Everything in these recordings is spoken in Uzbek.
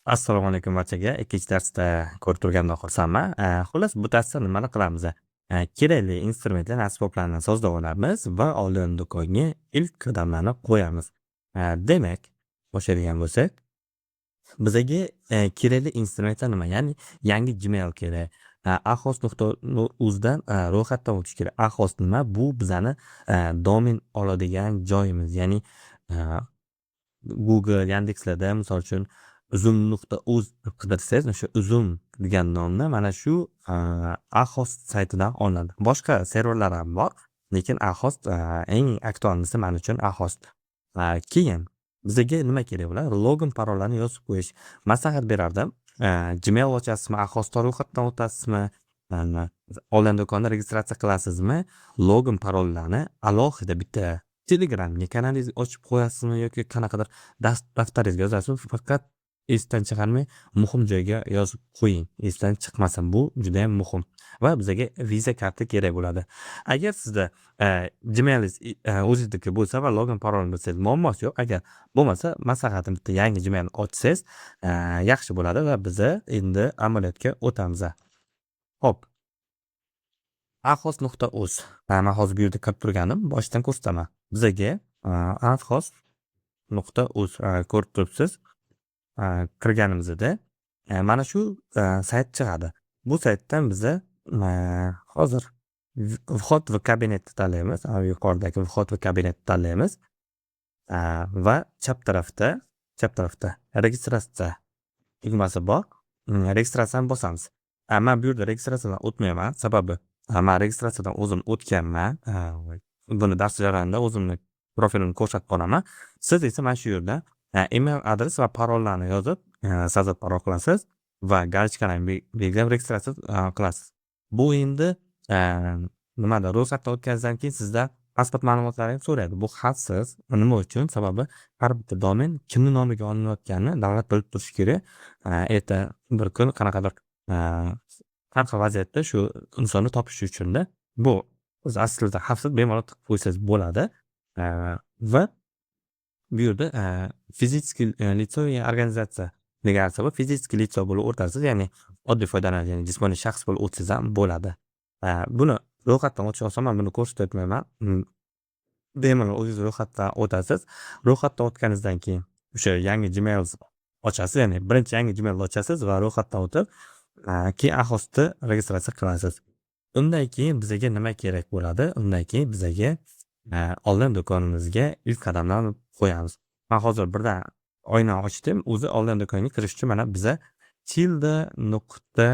Assalomu alaykum barchaga. Ikkinchi darsda ko'rib turganimdan xursandman. Xullas, bu darsda nimani qilamiz? Kerakli instrumentlar, asboblarni sozlab olamiz va onlayn do'konga ilk qadamlarni qo'yamiz. Demak, boshlaydigan bo'lsak, bizaga kerakli instrumentlar nima? Ya'ni yangi Gmail kerak. Ahost.uzdan ro'yxatdan o'tish kerak. Ahost nima? Bu bizani domen oladigan joyimiz. Ya'ni Google, Yandexlarda, misol uchun, uzum.uz deb qidirsangiz, o'sha Uzum degan nomni mana shu Ahost saytidan olinadi. Boshqa serverlar ham bor, lekin Ahost eng актуальный si man uchun Ahost. Keyin bizaga nima kerak bo'ladi? Login, parollarni yozib qo'yish. Maslahat berardim. Gmail ochasizmi, Ahostda ro'yxatdan o'tasizmi, onlayn do'konda registratsiya qilasizmi, login, parollarni alohida bitta Telegramga kanalingizni ochib qo'yasizmi yoki qanaqadir daftaringizga yozasizmi, faqat esdan chiqarmay, muhim joyga yozib qo'ying. Esdan chiqmasin. Bu judayam muhim. Va bizaga Visa karta kerak bo'ladi. Agar sizda Gmailingiz o'zingizniki bo'lsa va login, parolni bilsangiz, muammosi yo'q. Agar bo'lmasa, maslahatim, bitta yangi Gmail ochsangiz yaxshi bo'ladi va biza endi amaliyotga o'tamiz. Xo'p. Ahost.uz. Man hozir bu yerda kirib turganim, boshidan ko'rsataman. Bizaga ahost.uz, ko'rib turibsiz. Kirganimizda mana shu sayt chiqadi. Bu saytdan biza hozir "Вход в кабинет" ni tanlaymiz. Yuqoridagi "Вход в кабинет" ni tanlaymiz. Va chap tarafda "Registratsiya" tugmasi bor. Registratsiyani bosamiz. Man bu yerda registratsiyadan o'tmayman. Sababi man registratsiyadan o'zim o'tganman. Buni dars jarayonida o'zimni profilimni ko'rsatib boraman. Siz esa mana shu yerda email adres va parollarni yozib, создать parol qilasiz va галочка larni belgilab registratsiya qilasiz. Bu endi nimada ro'yxatdan o'tganingizdan keyin sizdan pasport ma'lumotlarini so'raydi. Bu xavfsiz. Nima uchun? Sababi har bitta domen kimni nomiga olinayotganini davlat bilib turishi kerak. Erta bir kun qanaqadir har xil vaziyatda shu insonni topish uchunda. Bu o'zi aslida xavfsiz, bemalol tiqib qo'ysangiz bo'ladi. Va bu yerda "Физический лицо и организация" degan narsa bor. "Физический лицо" bo'lib o'tasiz, ya'ni oddiy foydalanuvchi, ya'ni jismoniy shaxs bo'lib o'tsangiz ham bo'ladi. Buni ro'yxatdan o'tish oson, man buni ko'rsatib o'tmayman. Bemalol o'zingiz ro'yxatdan o'tasiz. Ro'yxatdan o'tganingizdan keyin o'sha yangi Gmail ochasiz, ya'ni birinchi yangi Gmail ochasiz va ro'yxatdan o'tib, keyin Ahostni registratsiya qilasiz. Undan keyin bizaga nima kerak bo'ladi? Undan keyin bizaga onlayn do'konimizga ilk qadamlarni qo'yamiz. Man hozir birdan oyna ochdim. O'zi onlayn do'konga kirish uchun mana biza Tilda nuqta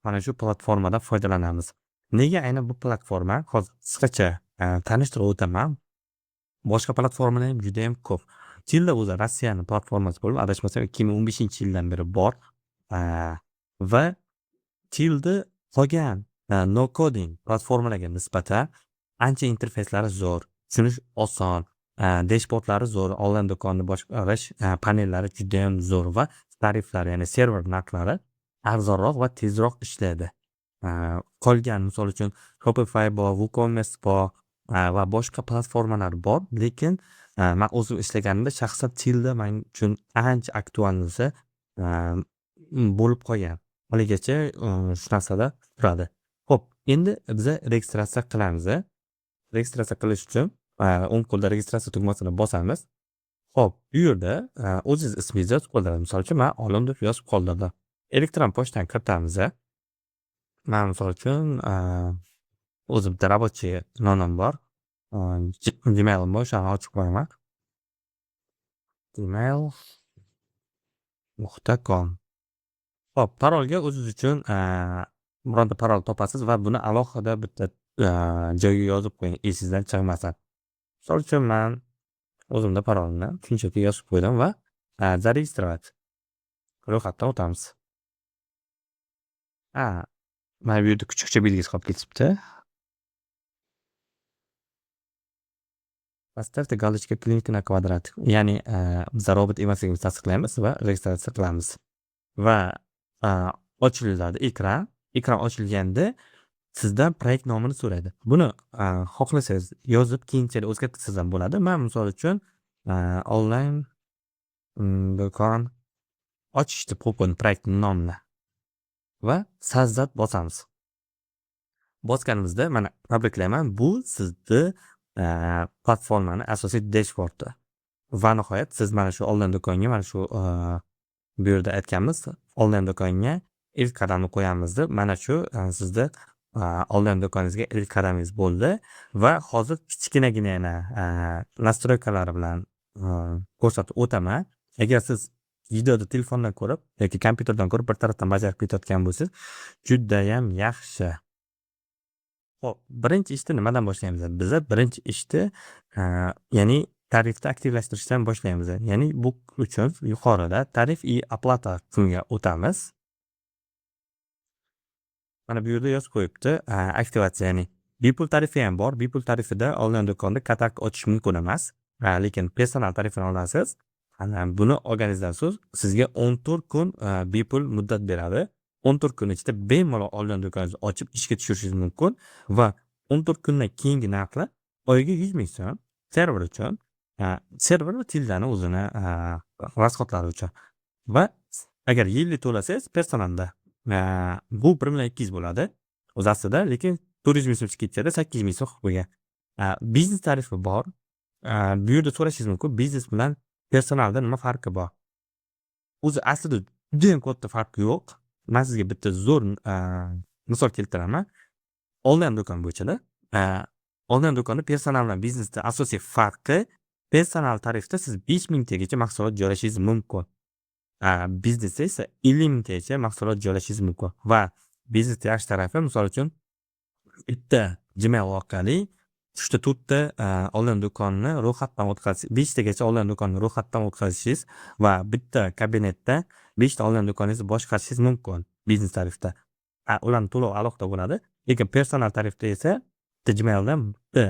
mana shu platformadan foydalanamiz. Nega aynan bu platforma? Hozir qisqacha tanishtirib o'taman. Boshqa platformalar ham judayam ko'p. Tilda o'zi Rossiyani platformasi bo'lib, adashmasam, 2015-yildan beri bor. Va Tilda qolgan no coding platformalarga nisbatan ancha interfeyslari zo'r, tushunish oson, dashbordlari zo'r, onlayn do'konni boshqarish panellari judayam zo'r va tariflari, ya'ni server narxlari arzonroq va tezroq ishlaydi. Qolgan, misol uchun, Shopify bor, WooCommerce bor va boshqa platformalar bor, lekin man o'zim ishlaganimda shaxsan Tilda man uchun ancha актуальный si bo'lib qolgan. Haligacha shu narsada turadi. Xo'p, endi biza registratsiya qilamiz. Registratsiya qilish uchun o'ng qo'lda "Registratsiya" tugmasini bosamiz. Xo'p, bu yerda o'zingiz ismingizni yozib qoldirasiz. Misol uchun, man Olim deb yozib qoldirdim. Elektron pochtani kiritamiz. Man, misol uchun, o'zimda рабочий nomim bor. Gmailim bor, o'shani ochib qo'yaman. gmail.com. Xo'p, parolga o'zingiz uchun bironta parol topasiz va buni alohida bitta joyga yozib qo'ying, esingizdan chiqmasin. Misol uchun, man o'zimda parolni shunchaki yozib qo'ydim va "Зарегистрировать", ro'yxatdan o'tamiz. A, mana bu yerda kuchukcha belgisi qolib ketibdi. "Поставьте галочка клик на квадрат". Ya'ni biza robot emasligimizni tasdiqlaymiz va registratsiya qilamiz. Va ochiladi ekran. Ekran ochilganda sizdan proyekt nomini so'raydi. Buni xohlasangiz yozib, keyinchalik o'zgartirsangiz ham bo'ladi. Man, misol uchun, onlayn Do'kon ochish deb qo'yib qo'ydim proyektni nomini va "Создать" bosamiz. Bosganimizda, mana, tabriklayman, bu sizni platformani asosiy dashbordi. Va nihoyat siz mana shu onlayn do'konga, mana shu bu yerda aytganmiz, onlayn do'konga ilk qadamni qo'yamiz deb, mana shu sizni onlayn do'koningizga ilk qadamingiz bo'ldi. Va hozir kichkinagina yana настройка lari bilan ko'rsatib o'taman. Agar siz videoda telefondan ko'rib yoki kompyuterdan ko'rib, bir tarafdan bajarib ketayotgan bo'lsangiz, judayam yaxshi. Ho'p, birinchi ishni nimadan boshlaymiz? Biza birinchi ishni, ya'ni tarifni aktivlashtirishdan boshlaymiz. Ya'ni bu uchun yuqorida "Тариф и оплата" qismiga o'tamiz. Mana bu yerda yozib qo'yibdi, aktivatsiya, ya'ni bepul tarifi ham bor. Bepul tarifida onlayn do'konda katalog ochish mumkin emas. Lekin personal tarifini olasiz. Buni olganingizdan so'ng sizga 14 kun bepul muddat beradi. 14 kun ichida bemalol onlayn do'koningizni ochib, ishga tushirishingiz mumkin va 14 kundan keyingi narxlar oyiga 100 ming so'm server uchun, server va tildani o'zini расход lari uchun. Va agar yillik to'lasangiz personalda, bu 1 200 000 bo'ladi o'zi aslida, lekin 400 ming so'm скидка da 800 ming so'm qilib qo'ygan. Biznes tarifi bor. Bu yerda so'rashingiz mumkin, biznes bilan personalda nima farqi bor? O'zi aslida judayam katta farqi yo'q. Man sizga bitta zo'r misol keltiraman. Onlayn do'kon bo'yichada. Onlayn do'konda personal bilan biznesda asosiy farqi: personal tarifda siz 5 mingtagacha mahsulot joylashingiz mumkin. Biznesda esa 50 mingtagacha mahsulot joylashingiz mumkin. Va biznesda yaxshi tarafi, misol uchun, bitta Gmail orqali uchta, to'rtta onlayn do'konni ro'yxatdan o'tkazish, beshtagacha onlayn do'konni ro'yxatdan o'tkazishingiz va bitta kabinetda beshta onlayn do'koningizni boshqarishingiz mumkin biznes tarifda. Ularni to'lovi alohida bo'ladi. Lekin personal tarifda esa bitta Gmaildan bitta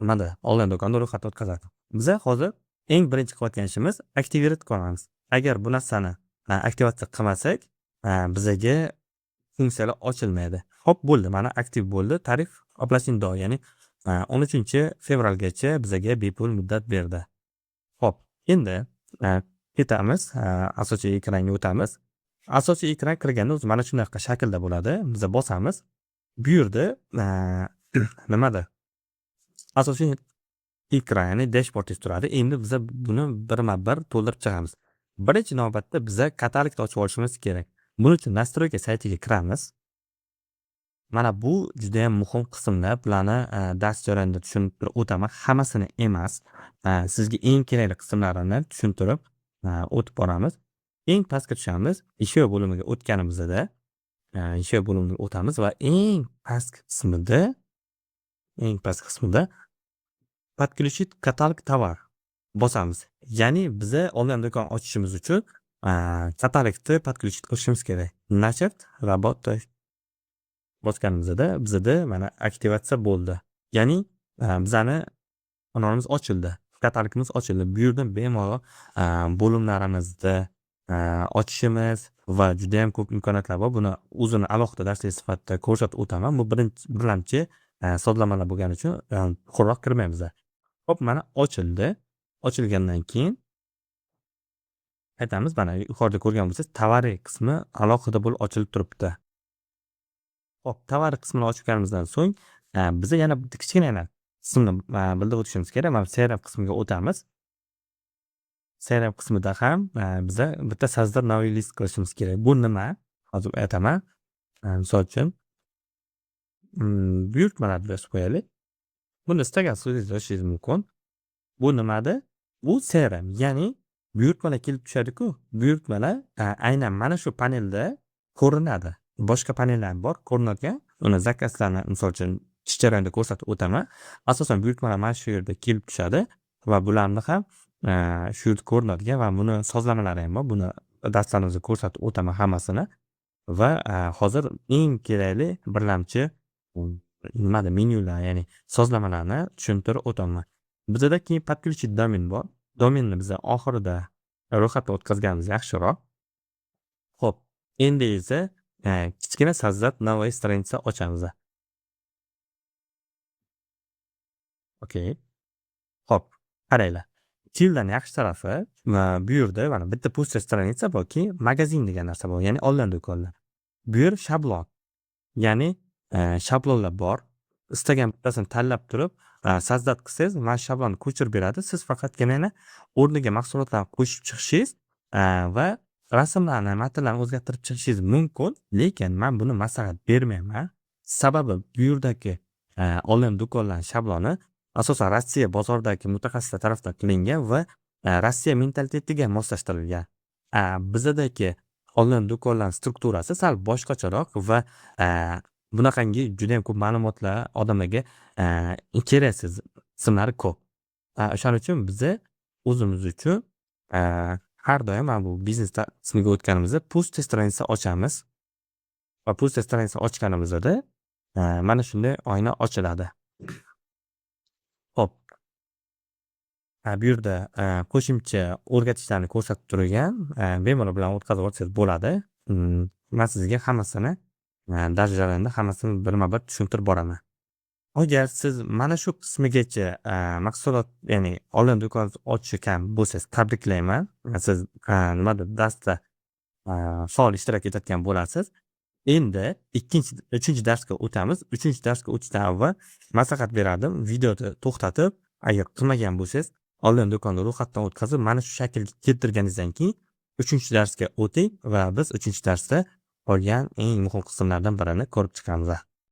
nimada, onlayn do'konda ro'yxatdan o'tkazadi. Biza hozir eng birinchi qilayotgan ishimiz активировать qilamiz. Agar bu narsani aktivatsiya qilmasak, bizaga funksiyalar ochilmaydi. Xo'p, bo'ldi, mana, aktiv bo'ldi. Тариф оплачен до, ya'ni 13-fevralgacha bizaga bepul muddat berdi. Xo'p, endi ketamiz, asosiy ekranga o'tamiz. Asosiy ekran kirganda o'zi mana shunaqa shaklda bo'ladi. Biza bosamiz. Bu yerda nimada? Asosiy ekran, ya'ni dashboardingiz turadi. Endi biza buni birma-bir to'ldirib chiqamiz. Birinchi navbatda biza katalogni ochib olishimiz kerak. Buning uchun "Настройка" saytiga kiramiz. Mana bu judayam muhim qismlar. Bularni dars jarayonida tushuntirib o'taman. Hammasini emas, sizga eng kerakli qismlarini tushuntirib o'tib boramiz. Eng pastga tushamiz. "Ещё" bo'limiga o'tganimizda, "Ещё" bo'limiga o'tamiz va eng pastki qismida "Подключить каталог товар" bosamiz. Ya'ni biza onlayn do'kon ochishimiz uchun katalogni подключить qilishimiz kerak. "Начать работать" bosganimizda bizada mana aktivatsiya bo'ldi. Ya'ni bizani kanalimiz ochildi. Katalogimiz ochildi. Bu yerdan bemalol bo'limlarimizni ochishimiz va judayam ko'p imkoniyatlar bor. Buni o'zini alohida darslik sifatida ko'rsatib o'taman. Bu birinchi, birlamchi sozlamalar bo'lgani uchun chuqurroq kirmaymiz. Xo'p, mana, ochildi. Ochilgandan keyin aytamiz, mana, yuqorida ko'rgan bo'lsangiz, "Товары" qismi alohida bo'lib ochilib turibdi. Xo'p, "Товары" qismini ochganimizdan so'ng biza yana bitta kichkinagina qismni bildirib o'tishimiz kerak. Mana, CRM qismiga o'tamiz. CRM qismida ham biza bitta "Создать новый лист" qilishimiz kerak. Bu nima? Hozir aytaman. Misol uchun, buyurtmalarni yozib qo'yaylik. Buni istagan so'zingizni yozishingiz mumkin. Bu nimada? Bu CRM, ya'ni buyurtmalar kelib tushadi-ku, buyurtmalar aynan mana shu panelda ko'rinadi. Boshqa panellar ham bor ko'rinadigan. Uni, заказ larni, misol uchun, ish jarayonida ko'rsatib o'taman. Asosan buyurtmalar mana shu yerda kelib tushadi va bularni ham shu yerda ko'rinadigan va buni sozlamalari ham bor. Buni darslarimizda ko'rsatib o'taman hammasini. Va hozir eng kerakli birlamchi nimada, menyular, ya'ni sozlamalarni tushuntirib o'taman. Bizada keyin "Подключить домен" bor. Domenni biza oxirida ro'yxatdan o'tkazganimiz yaxshiroq. Xo'p, endi esa kichkina "Создать новая страница" ochamiz. Okey. Xo'p, qaranglar. Tildan yaxshi tarafi, bu yerda mana bitta пустая страница borki, магазин degan narsa bor, ya'ni onlayn do'konlar. Bu yer shablon, ya'ni shablonlar bor. Istagan bittasini tanlab turib, создать qilsangiz, mana shu shablonni ko'chirib beradi. Siz faqatgina o'rniga mahsulotlarni qo'shib chiqishingiz va rasmlarni, matnlarni o'zgartirib chiqishingiz mumkin. Lekin man buni maslahat bermayman. Sababi bu yerdagi onlayn do'konlarni shabloni asosan Rossiya bozoridagi mutaxassislar tarafidan qilingan va Rossiya mentalitetiga moslashtirilgan. Bizadagi onlayn do'konlarni strukturasi sal boshqacharoq va bunaqangi judayam ko'p ma'lumotlar odamlarga keraksiz qismlari ko'p. O'shaning uchun biza o'zimiz uchun har doim mana bu biznes qismiga o'tganimizda пустая страница ochamiz va пустая страница ochganimizda mana shunday oyna ochiladi. Xo'p. Bu yerda qo'shimcha o'rgatishlarni ko'rsatib turgan, bemalol bilan o'tkazib olsangiz bo'ladi. Man sizga hammasini dars jarayonida hammasini birma-bir tushuntirib boraman. Agar siz mana shu qismigacha mahsulot, ya'ni onlayn do'kon ochgan bo'lsangiz, tabriklayman. Siz nimadir darsda faol ishtirok etayotgan bo'lasiz. Endi ikkinchi, uchinchi darsga o'tamiz. Uchinchi darsga o'tishdan avval maslahat berardim, videoni to'xtatib, agar qilmagan bo'lsangiz, onlayn do'konni ro'yxatdan o'tkazib, mana shu shaklga keltirganingizdan keyin uchinchi darsga o'ting va biz uchinchi darsda qolgan eng muhim qismlardan birini ko'rib chiqamiz.